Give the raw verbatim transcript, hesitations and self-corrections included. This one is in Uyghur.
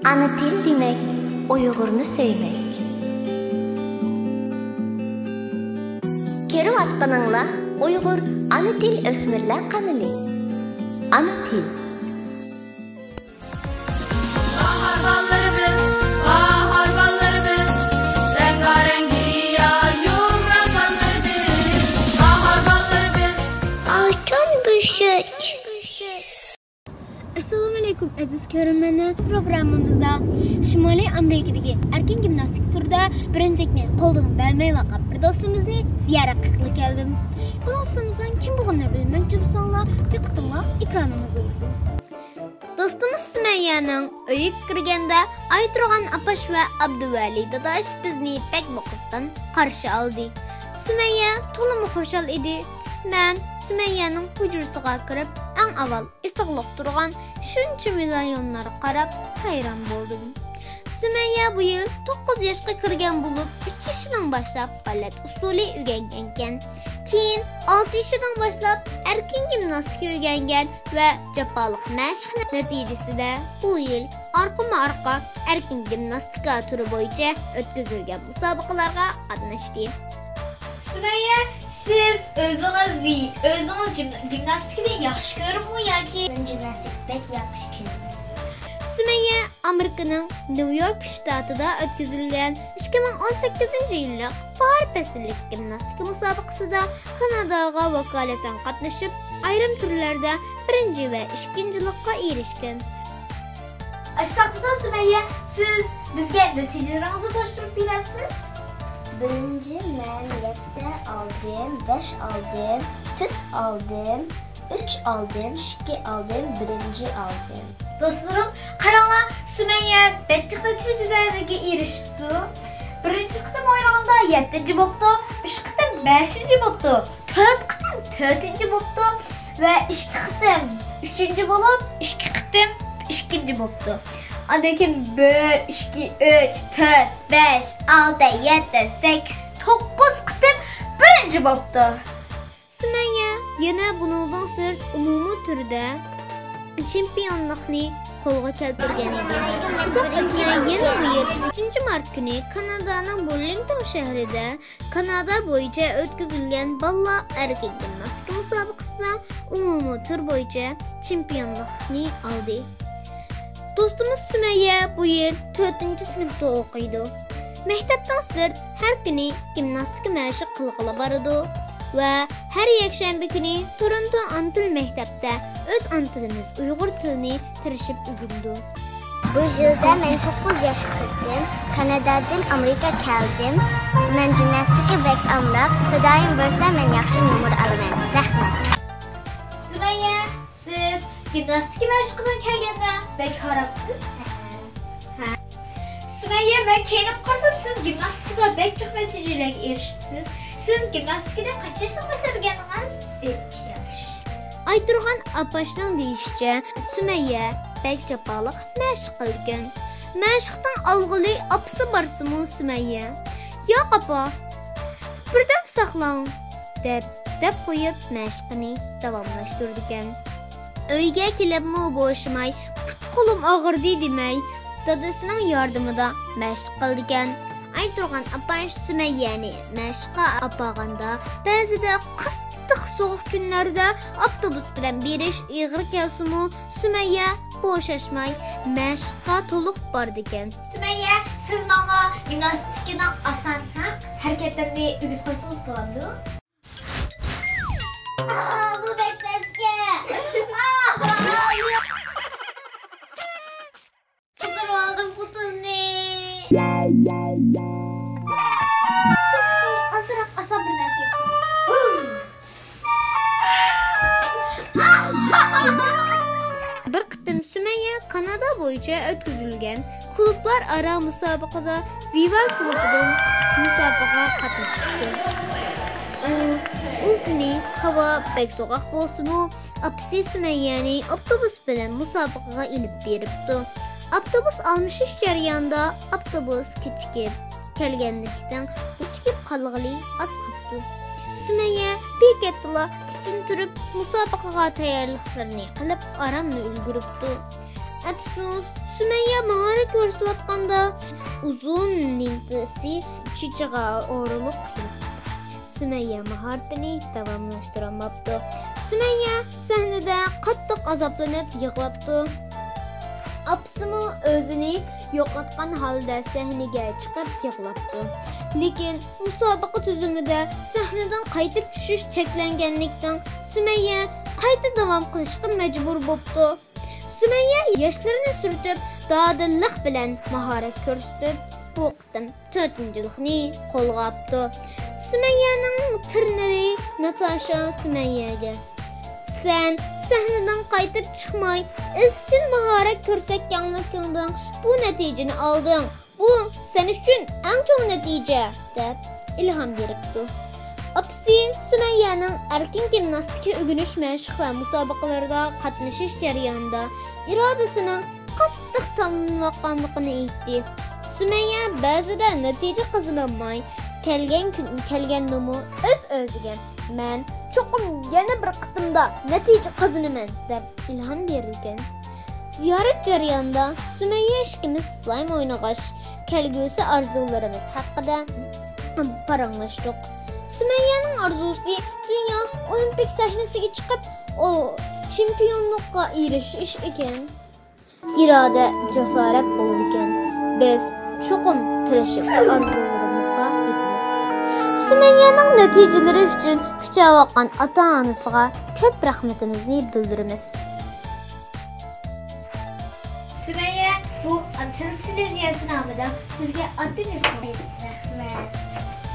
ئانا تىل دېمەك، ئۇيغۇرنى سۆيمەك. كۆرۈۋاتقىنىڭلار ئۇيغۇر ئانا تىل ئۆسمۈرلەر قانىلى. ئانا تىل. باھار باللىرىمىز، باھار باللىرىمىز، رەڭگارەڭ گىياھ يۇمران باللىرىمىز، باھار باللىرىمىز. ئالتۇن بۆشۈك. ئەسسالامۇئەلەيكۇم، ئەزىز كۆرۈرمەنلەر. پروگراممىمىزدا شىمالىي ئامېرىكىدىكى ئەركىن گىمناستىكا تۈرىدە بىرىنچىلىكنى قولىدىن بەرمەيۋاتقان بىر دوستىمىزنى زىيارەت قىلغىلى كەلدىم. بۇ دوستىمىزنىڭ كىم بولغىنىنى بىلمەكچى بولساڭلار، دىققىتىڭلار ئېكرانىمىزدا بولسۇن. دوستىمىز سۈمەييەنىڭ ئۆيىگە كىرگەندە، ئايتۇرغان ئاپاش ۋە ئابدۇۋەلى داداش بىزنى بەكمۇ قىزغىن قارشى ئالدى. سۈمەييە تولىمۇ خۇشال ئىدى. مەن سۈمەييەنىڭ ھۇجرىسىغا كىرىپ، ئەڭ ئاۋۋال ئېسىقلىق تۇرغان شۇنچە مېداليونلارغا قاراپ ھەيران بولدۇم. سۈمەييە بۇ يىل توققۇز ياشقا كىرگەن بولۇپ، ئۈچ يېشىنىڭ باشلاپ بالېت ئۇسسۇلى ئۆگەنگەنىكەن. كېيىن ئالتە يېشىنىڭ باشلاپ ئەركىن گىمناستىكا ئۆگەنگەن ۋە جاپالىق مەشىق نەتىجىسىدە بۇ يىل ئارقىمۇ ئارقا ئەركىن گىمناستىكا تۈرى بويىچە ئۆتكۈزۈلگەن مۇسابىقىلەرگە قاتناشتى. سۈمەييە، سىز ئۆزىڭىزنى، ئۆزىڭىز جىم-، گىمناستىكىنى ياخشى كۆرىمۇ ياكى؟ مەن جىمناستىكا بەك ياخشى كۆرىمەن. سۈمەييە ئامېرىكىنىڭ نيۇ يورك شتاتىدا ئۆتكۈزۈلگەن ئىككى مىڭ ئون سەككىزىنچى يىللىق باھار پەسىللىك گىمناستىكا مۇسابىقىسىدە كاناداغا ۋاكالىتەن قاتنىشىپ، ئايرىم تۈرلەردە بىرىنچى ۋە ئىككىنچىلىققا ئېرىشكەن. ئاشۇنداق بولسا، سۈمەييە، سىز بىزگە نەتىجىلىرىڭىزنى تونۇشتۇرۇپ بېرەمسىز؟ بىرىنچى مەن يەتتە ئالدىم، بەش ئالدىم، تۆت ئالدىم، ئۈچ ئالدىم، ئىككى ئالدىم، بىرىنچى ئالدىم. دوستلىرىم، قاراڭلار، سۈمەييە بەك جىق نەتىجىلەرگە ئېرىشىپتۇ. بىرىنچى قېتىم ئوينىغاندا يەتتىنچى بوپتۇ، ئۈچ قېتىم بەشىنچى بوپتۇ، تۆت قېتىم تۆتىنچى بوپتۇ ۋە ئىككى قېتىم ئۈچىنچى بولۇپ، ئىككى قېتىم ئىككىنچى بوپتۇ. ئاندىن كېيىن بىر، ئىككى، ئۈچ، تۆت، بەش، ئالتە، يەتتە، سەككىز، توققۇز قېتىم بىرىنچى بوپتۇ. سۈمەييە يەنە بۇنىڭدىن سىرت ئومۇمىي تۈردە چېمپىيونلۇقنى قولغا كەلتۈرگەن ئىدى. ئۇزاق ئۆتمەي يەنە بۇ يىل ئۈچىنچى مارت كۈنى كانادانىڭ بۇرلىنگتون شەھىرىدە كانادا بويىچە ئۆتكۈزۈلگەن بالىلار ئەركىن گىمناستىكا مۇسابىقىسىدا ئومۇمىي تۈر بويىچە چېمپىيونلۇقنى ئالدى. دوستىمىز سۈمەييە بۇ يىل تۆتىنچى سىنىپتا ئوقۇيدۇ. مەكتەپتىن سىرت ھەر كۈنى گىمناستىكا مەشىق قىلغىلى بارىدۇ ۋە ھەر يەكشەنبە كۈنى تورونتو ئانا تىل مەكتەپتە ئۆز ئانا تىلىمىز ئۇيغۇر تىلىنى تىرىشىپ ئۆگىنىدۇ. بۇ يىلدا مەن توققۇز ياشقا كىردىم. كانادادىن ئامېرىكا كەلدىم. مەن جىمناستىكا بەك ئامراق. خۇدايىم بۇيرۇسا، مەن ياخشى نومۇر ئالىمەن. رەھمەت. سۈمەييە، سىز گىمناستىكا مەشقىدىن كەلگەندە بەك ھاراپسىز. ھە. سۈمەييە، مەن كىيىنىپ قارىسام، سىز گىمناستىكىدا بەك جىق نەتىجىلەرگە ئېرىشىپسىز. سىز گىمناستىكىنى قانچە ياشتىن باشلاپ ئۆگەندىڭىز؟ ئۈچ ياش. ئايتۇرغان ئاپاشنىڭ دېيىشىچە، سۈمەييە بەك جاپالىق مەشىق قىلىدىكەن. مەشىقتىن ئالغىلى ئاپىسى بارسىمۇ، سۈمەييە، «ياق، ئاپا، بىردەم ساقلاڭ» دەپ، دەپ قويۇپ، مەشىقىنى داۋاملاشتۇرىدىكەن. ئۆيگە كېلىپمۇ بوشىماي، پۇت-قولۇم ئاغرىدى دېمەي، دادىسىنىڭ ياردىمىدا مەشىق قىلىدىكەن. ئايتۇرغان ئاپاش سۈمەييەنى مەشىققە ئاپارغاندا، بەزىدە قاتتىق سوغۇق كۈنلەردە ئاپتوبۇس بىلەن بېرىش ئېغىر كەلسىمۇ، سۈمەييە بوشاشماي مەشىققە تولۇق بارىدىكەن. سۈمەييە، سىز ماڭا گىمناستىكىنىڭ ئاسانراق ھەرىكەتلىرىنى ئۆگىتىپ قويسىڭىز بولامدۇ؟ ئاھ، بۇ بەك تەسكەن. ئاھ، ئاھ. قىزىرىۋالدىم پۇتۇمنى. ئازراق ئاسان بىر نەرسە يوق. بىر قېتىم سۈمەييە كانادا بويىچە ئۆتكۈزۈلگەن كۇلۇبلار ئارا مۇسابىقىدە ۋىۋا كۇلۇبىدىن مۇسابىقىگە قاتنىشىپتۇ. ئۇ، ئۇ كۈنى ھاۋا بەك سوغۇق بولسىمۇ، ئاپىسى سۈمەييەنى ئاپتوبۇس بىلەن مۇسابىقىگە ئېلىپ بېرىپتۇ. ئاپتوبۇس ئالمىشىش جەريانىدا ئاپتوبۇس كېچىكىپ كەلگەنلىكتىن، كېچىكىپ قالغىلى ئاز قاپتۇ. سۈمەييە بېكەتتىلا چېچىنى تۈرۈپ، مۇسابىقىگە تەييارلىقلىرىنى قىلىپ، ئارانلا ئۈلگۈرۈپتۇ. ئەپسۇس، سۈمەييە ماھارەت كۆرسىتىۋاتقاندا، ئۇزۇن لېنتىسى چېچىغا ئورىلىپ، سۈمەييە ماھارىتىنى داۋاملاشتۇرالماپتۇ. سۈمەييە سەھنىدە قاتتىق ئازابلىنىپ يىغلاپتۇ. ئاپىسىمۇ ئۆزىنى يوقاتقان ھالدا سەھنىگە چىقىپ يىغلاپتۇ. لېكىن مۇسابىقە تۈزۈمىدە سەھنىدىن قايتىپ چۈشۈش چەكلەنگەنلىكتىن، سۈمەييە قايتا داۋام قىلىشقا مەجبۇر بوپتۇ. سۈمەييە ياشلىرىنى سۈرتۈپ، دادىللىق بىلەن ماھارەت كۆرسىتىپ، بۇ قېتىم تۆتىنچىلىقنى قولغا ئاپتۇ. سۈمەييەنىڭ تىرنىرى ناتاشا سۈمەييەگە، «سەن سەھنىدىن قايتىپ چىقماي، ئىزچىل ماھارەت كۆرسەتكەنلىكىڭدىن بۇ نەتىجىنى ئالدىڭ. بۇ سەن ئۈچۈن ئەڭ چوڭ نەتىجە» دەپ ئىلھام بېرىپتۇ. ئاپىسى سۈمەييەنىڭ ئەركىن گىمناستىكا ئۆگىنىش مەشىق ۋە مۇسابىقىلىرىدا قاتنىشىش جەريانىدا ئىرادىسىنىڭ قاتتىق تاۋلىنىۋاتقانلىقىنى ئېيتتى. سۈمەييە بەزىدە نەتىجە قازىنالماي، كەلگەن كۈن كەلگەندىمۇ ئۆز-ئۆزىگە، «مەن چوقۇم يەنە بىر قېتىمدا نەتىجە قازىنىمەن» دەپ ئىلھام بېرىدىكەن. زىيارەت جەريانىدا سۈمەييە ئىككىمىز سلايم ئوينىغاچ، كەلگۈسى ئارزۇلىرىمىز ھەققىدە پاراڭلاشتۇق. سۈمەييەنىڭ ئارزۇسى دۇنيا ئولىمپىك سەھنىسىگە چىقىپ، ئۇ چېمپىيونلۇققا ئېرىشىش ئىكەن. ئىرادە، جاسارەت بولىدىكەن. بىز چوقۇم تىرىشىپ ئارزۇلىرىمىزغا يېتىمىز. سۈمەييەنىڭ نەتىجىلىرى ئۈچۈن كۈچەۋاتقان ئاتا-ئانىسىغا كۆپ رەھمىتىمىزنى بىلدۈرىمىز. سۈمەييە، بۇ ئاتىلىق تېلېۋىزىيەسى نامىدا سىزگە ئاتتىن يۈز چوڭ رەھمەت.